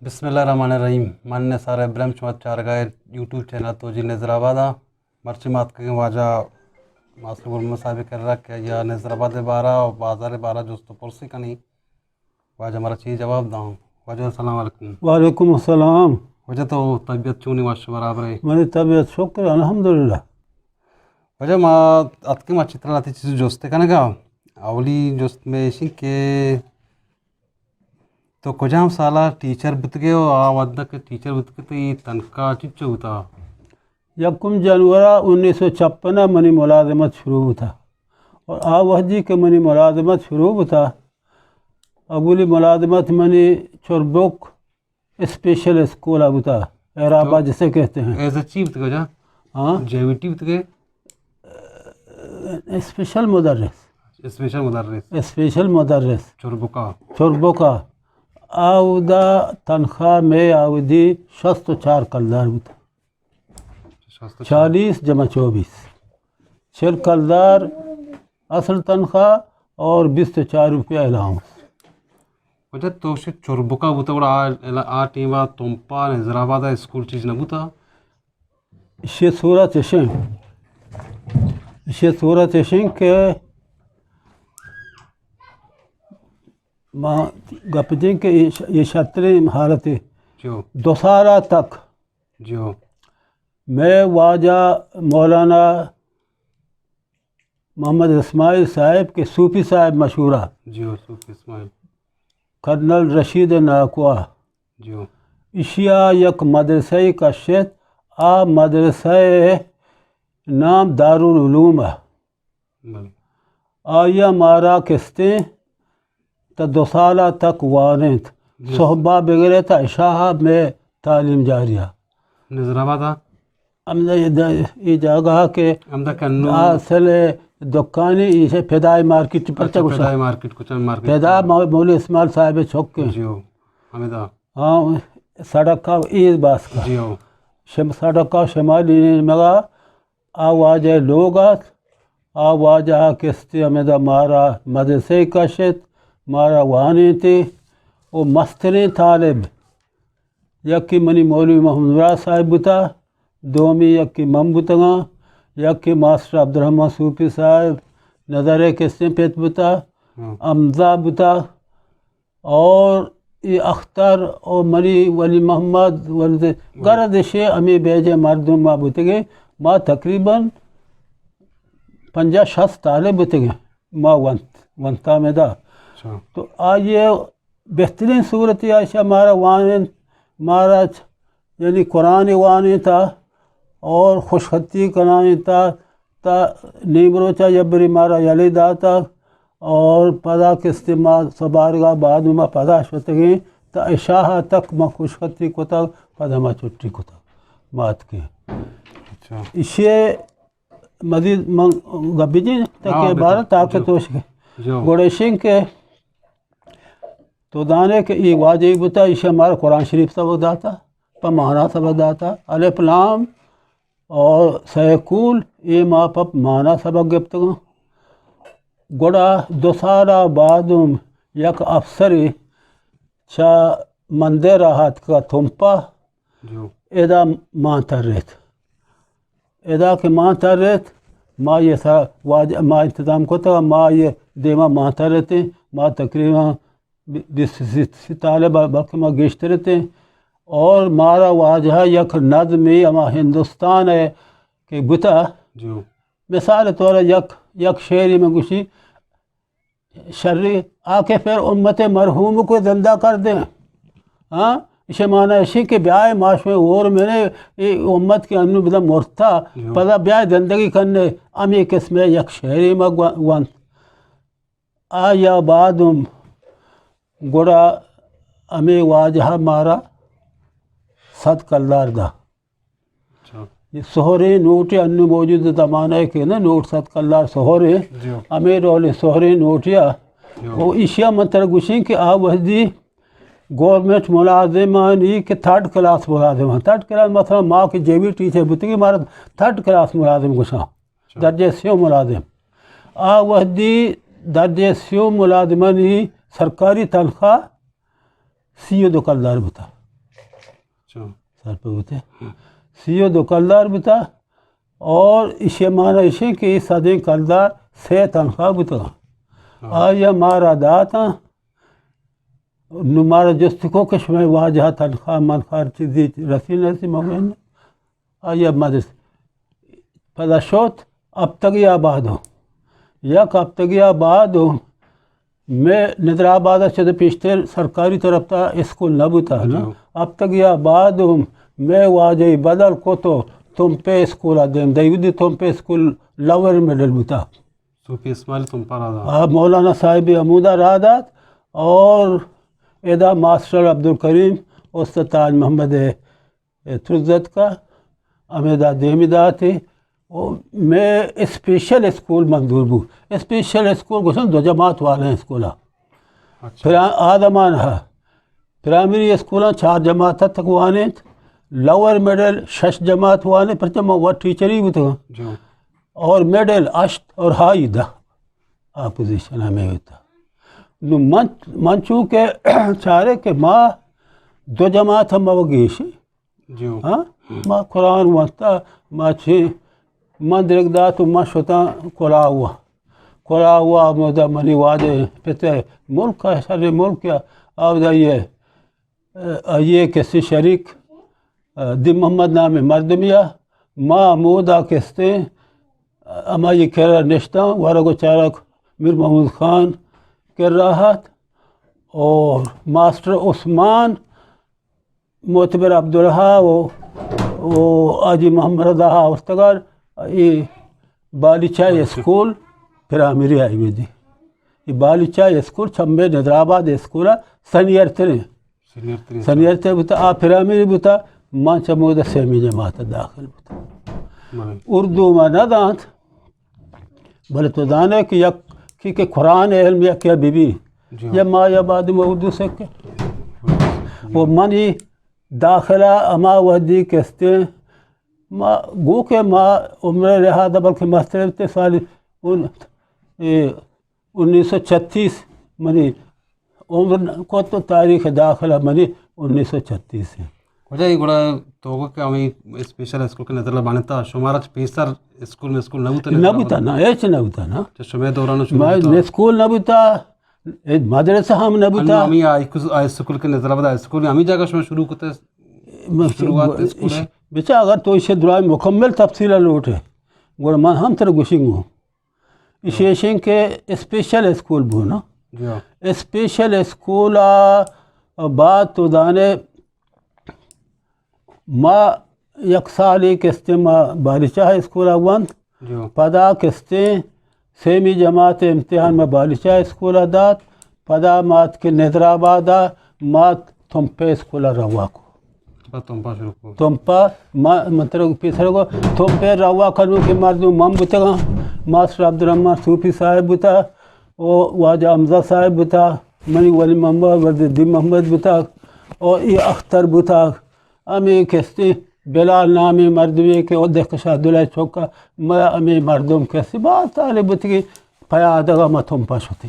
بسم اللہ الرحمن الرحیم۔ من نثار ابراہیم، شما چارگاہ یوٹیوب چینل تو جی نظر آباد آ۔ مرچی ما اتکگیں واجہ ماسٹر گل محمد صاحب کرا کہ یا نظر آباد بارا و بازار بارا جست و پرسی کنی۔ واجہ مرا چی جواب داں؟ واجہ السلام علیکم۔ وعلیکم السلام۔ واجہ تو طبیعت چونی، وش برابر ہے؟ منی طبیعت شکر الحمدللہ۔ واجہ ما اتکگیں، ما چترا لاتی چیز جست کنگا۔ اولی جست میں ایشی کہ تو کجام سالا ٹیچر بوتگے و آ وھدا کہ ٹیچر بوتگے تو ای تنخواہ چنچو بوتا؟ یکم جنورا انیس سو چپن منی ملازمت شروع بوتا اور آ وھدی کہ منی ملازمت شروع بوتا، اولی ملازمت منی چربک اسپیشل اسکول بوتا، اعرابا تو جسے کہتے ہیں۔ ایز اے چی بوتگے جا؟ ہاں؟ جے وی ٹی بوتگے؟ اسپیشل مدرس۔ اسپیشل مدرس۔ اسپیشل مدرس۔ چربکا۔ چربکا۔ آودا تنخواہ میں آودی شست و چار کلدار بوتا۔ شست و چار۔ چالیس جمع چوبیس۔ چل کلدار اصل تنخواہ اور بیست و چار روپیہ الاؤنس۔ واجہ تو شے چربکا بوتا، گڑا آ، آ ٹیما تمپا نظر آبادا اسکول چیز نہ بوتا؟ ایشی صورت ایشیں، ایشی صورت ایشیں کہ ما گپ دیں کہ یہ ش-، یہ شرتریں حالت ہے۔ جو۔ دو سالہ تک جو۔ میں واجہ مولانا محمد اسماعیل صاحب کہ صوفی صاحب مشہورہ۔ جو، صوفی اسماعیل۔ کرنل رشید ناکوا۔ جو۔ ایشیا یک مدرسہ کشت، آ مدرسہ نام دارالعلوم ہے۔ بلے۔ آیا مارا کستیں تا دو سالہ تک وارنت۔ جی۔ صحبہ بگرے تا عشاء میں تعلیم جاریہ۔ نظر آباد آ؟ ہمدا یہ د-، یہ جاگہ کہ ہمدا کنو۔ اصل دکانی ایشے فدائی مارکیٹ پر اچھا، چا گوشا۔ فدائی مارکیٹ کچن مارکیٹ۔ فدا مو-، مولوی اسماعیل صاحب چوک کے۔ جی ہو، ہمدا۔ ہاں، سڑک کا ایز باس کا۔ جی ہو۔ شم-، سڑک کا شمالی نیمگا آ واجہ لوگ ات، آ واجہ کستی ہمدا مارا مدرسے کشت، مارا وانینتی و مستریں طالب یکی منی مولوی محمد مراد صاحب بوتا، دومی یکی من بوتگاں، یکی ماسٹر عبدالرحمن صوفی صاحب نظرے کسیں پت بوتا، ہاں۔ حمزہ بوتا، اور اے اختر اور منی ولی محمد ولد گرد شے ہمیں بیجے مردم ما بوتگے، ما تقریباً پنجاہ شست طالب بوتگے ما ونت، ونتا میں دا۔ اچھا۔ تو آئیے بہترین صورت ایشا مارا وانینت، مارا چ-، یعنی قرآن وانینتا اور خوشخطی کنائینتا، تا نیم روچا یبری مارا یلے داتا اور پدا کستے ما سبارگا بعد ما پدا شتگیں تا عشاء تک ما خوشخطی کتگ، پدا ما چھٹی کتگ، ما اتکیں۔ اچھا۔ ایشی مزید من گپ بجیں تاکہ ہاں، بلکل۔ عبارت تاکہ جو۔ توش جو۔ گوڑے شنگ کہ تو دانے کہ ای واجہ بوتا، ایشی مارا قرآن شریف سبق داتا، پہ مانا سبق داتا، الف لام اور سیقول، اے ما پہ مانا سبق گپتگاں۔ گڑا دو سال بعد ہم یک افسرے چہ مندر ء اتکگ تمپ ء، جو۔ ادا مان تریت۔ ادا کہ مان تریت، ما یہ سا واج-، ما انتظام کتگ، ما یہ دیما مان تریتیں، ما تقریباً بی-، بیست سی، سی طالب ء، بلکہ ما گیشتر اتیں۔ اور مارا واجہ یک نظمے ہما ہندوستان ء کہ بوتا، جو۔ مثال طور یک، یک شعرے من گوشی، شری آ کہ پھر امت مرحوم کو زندہ کر دیں۔ ہاں، اسے معنی اسی کہ بیائے ما شویں اور میرے اے امت کے انو بدا مرتا، جو۔ پدا بیائے زندگی کرنے، ہمیں قسم یک شعرے ما گو-، گوانت۔ آیا بعد ہم گڑا ہمیں واجہ مارا صد کلدار دا۔ اچھا۔ یہ سہریں نوٹے انو موجود زمانہ ہے کہ نا نوٹ صد کلدار سہریں۔ جی۔ ہمیں ڈول سہریں نوٹیا۔ جی۔ وہ ایشیا من تر گوشیں کہ آ وحدی گورنمنٹ ملازمانی کہ تھرڈ کلاس ملازم ہیں۔ تھرڈ کلاس مثلاً ما کہ جے وی ٹیچر بوتگی مارا تھرڈ کلاس ملازم گوشاں۔ اچھا۔ درجہ سیو ملازم۔ آ وحدی درجہ سیو ملازمانی سرکاری تنخواہ سی و دو کلدار بوتا۔ سرپد بوتے۔ سی و دو کلدار بوتا، اور ایشی معنی ایشی کہ اے صدیں کلدار سے تنخواہ بوتا۔ آئی ءَ مارا داتاں۔ نوں مارا جست کو کہ شمئے واجہ تنخواہ منخواہ چیزی رسی نہ رسی؟ من گوشت آئی ءَ مدرس۔ پدا شت ہپتگی آباد ہوں۔ یک ہپتگی آباد ہوں۔ مئے ندر آباد ءَ چد پیشتر سرکاری طرف تا اسکول نہ بوتا نا۔ ہپتگی آباد ہوں مئے واجہ بدل کو تو تمپے اسکول ءَ دیم دئی۔ ودی تمپے اسکول لوئر مڈل بوتا۔ صوفی اسماعیل تمپا راہ دات۔ آ، مولانا صاحب ہمودا راہ دات اور ادا ماسٹر عبدالکریم، استاد تاج محمد ءِ ترزت کا، ہمیدا دیمی داتے۔ او مئے اسپیشل اسکول منظور بو۔ اسپیشل اسکول گوشن دو جماعت والے اسکولا۔ اچھا۔ پھر آدمان ہا۔ پرائمری اسکولاں چار جماعت تک وانینت، لوئر مڈل شش جماعت وانینت، پرچہ من وت ٹیچری بوتگاں۔ جو۔ اور مڈل ہشت اور ہائی دہ، آ پوزیشن ہمیں ہوتا۔ نو من، من چونکہ چارے کہ ما دو جماعت ہم مہ گیش۔ جو۔ ہاں؟ ما قرآن وانتا، ما چے، من درگ دات و ما شتاں کلاہوا۔ کلاہوا ہمودا منی وہدے پت ءِ ملک ءَ، شر ملک ءَ، آودا یہ، آئی ءِ کسی شریک، دی محمد نامیں مردمی ءَ، ما ہمودا کستیں، ہمائی کرا نشتاں، ورگ و چارگ میر محمود خان کرا ات اور ماسٹر عثمان معتبر عبداللہ و، و حاجی محمد رضا ہا استگار، اے بالیچہ اسکول پرائمری آئی ودی۔ اے بالیچہ اسکول چمبے ندر آباد اسکول سنیئر تریں۔ سنیئر تریں۔ سنیئر تریں بوتا، آ پرائمری بوتا، من چمودا سیمی جماعت داخل بوتا۔ بلے۔ اردو ما نہ دانت، بلے تو زانے کہ یک کی کہ قرآن علم یک یا بی بی، جی۔ یا ما یا بعد ما اردو سکے۔ جی۔ و منی داخلہ ہما وحدی کستیں، ما گو کہ ما عمر لحاظ بلکہ مستر تے سال ان، اے، انیس سو چھتیس منی عمر کو تو تاریخ داخلہ منی انیس سو چھتیس ہے۔ کجا یہ گڑا تو کہ ہمیں اسپیشل اسکول کے نظر لبانے تا، شمارا چ پیسر اسکول میں اسکول نہ بوتا، نہ بوتا نا، ایچ نہ بوتا نا۔ چ شمے دوران شروع ما ہوتا۔ اسکول نہ بوتا، اے مدرسہ ہم نہ بوتا۔ ہمیں ہائی اسکول کے نظر لبانے، ہائی اسکول ہمیں جگہ شما شروع کرتے، شروعات اسکول ہے۔ بچا اگر تو اسے درائے مکمل تفصیل لوٹے، گڑا من ہم تر گوشنگو۔ ایشی ایشیں کہ اسپیشل اسکول بو نا۔ جی ہاں۔ اسپیشل اسکول آ بعد تو دانے ما یک سالے کستیں ما بالیچہ اسکول ءَ ونت۔ جی ہاں۔ پدا کستیں سیمی جماعت امتحان ما بالیچہ اسکول ءَ دات۔ پدا ما اتکیں ندر آباد ءَ، ما تمپے اسکول ءَ روا کو۔ پہ تمپا شروع کو۔ تمپا، ما، من ترا پیسر کو، تمپے روا کنوکیں مردم من بوتگاں، ماسٹر عبدالرحمن صوفی صاحب بوتا، او واجہ حمزہ صاحب بوتا، منی ولی محمد، وزیردین محمد بوتا، او ای اختر بوتا، ہمے کستی بلال نامی مردمی کہ او دہ کشا دلائے چوکا، ما ہمے مردم کستی باز طالب بوتگی، پیادگا ما تمپا شتی۔